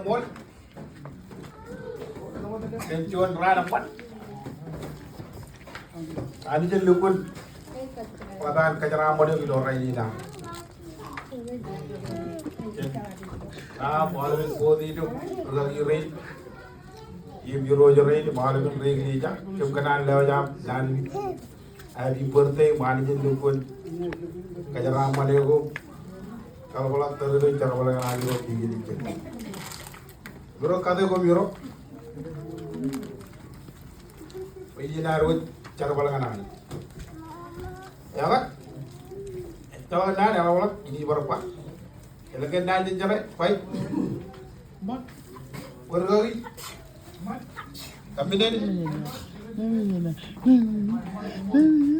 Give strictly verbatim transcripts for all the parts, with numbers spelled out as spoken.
Ṃool. Kōn juon raan eṃṃan. Anij en lukkuun ḷap an kōjeraaṃṃan eok ilo rainin an. Kōn aṃ aolepen board eo, rūkaki rein im irooj rein im aolepen ri-eklejia, kōm kōṇaan lewōj aṃ naan in happy birthday im Anij en lukkuun kōjeraaṃṃan eok. Kaḷapḷọk tōre eo, jerbal ñan Anij ilo tijeḷ in. Ṃiro kate koṃ iro. Bwe iien ad wōj jerbal ñan Anij. Eḷak. Eḷak naan, eḷak, eḷak, ini bar ba. Eḷak naan, jeje, bar. Bwe rūkaki. Kōmij men.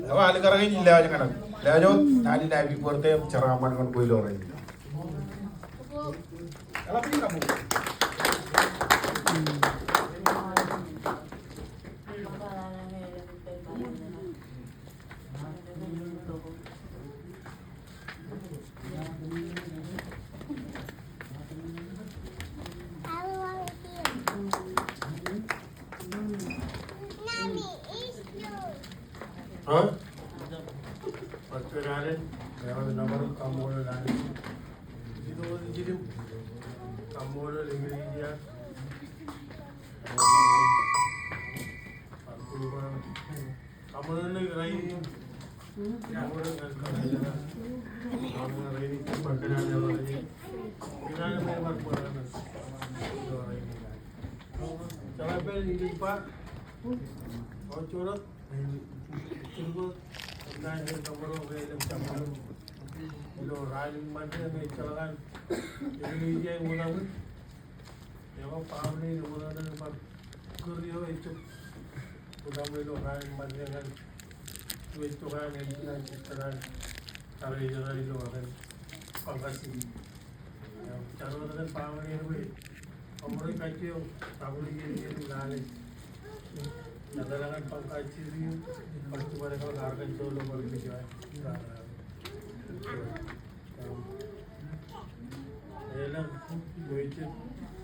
Eo, alikkar ke in lewōj ñan, lewōj ñan naan in happy birthday, jeraaṃṃan ñan kwe ilo rainin. Hah? Pastor Allen, eo, nōbar kaṃṃoolol Anij. Ilo jidim, kaṃṃoolol eklejia. Kaṃṃoolol rainin. Ilo raan in Mande ñe ejjeḷọk an eklejia in wōt aṃ. Eo, family in wōt aṃ bar kūr eo ejjab wōt aṃ ilo raan in Mande ñan juon tok an, ejjeḷọk an, sister an, Treasurer ilo aō Pankaj City. Eo, jar wōt kōn family in bwe eṃōj kajjioñ, family in, in lale. Etal ñan Pankaj City, bar jibadek ḷọk Arkansas ilo bar kijoa. Elōñ, wōj,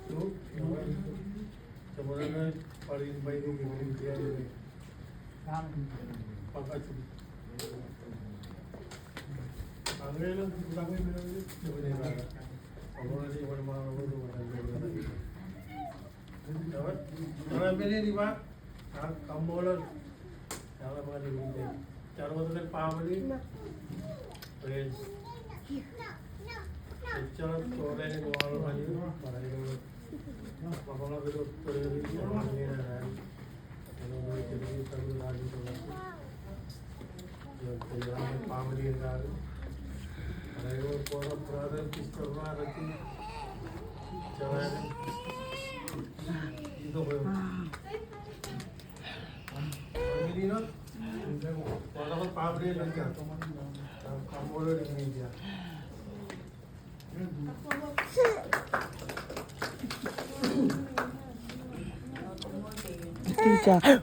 to, jemān bar in bar in, in, in, in, Pankaj City. Añe elōñ, elōñ, elōñ, elōñ, elōñ. Ewōr, ewōr men in iba, ak kaṃṃoolol. Jar wōt kōn family. Praise. Ejjeḷọk tok eo ej waḷọk ñan eok, bar ilo, bar ilo, bar ilo, bar ilo, bar ilo, Teacher.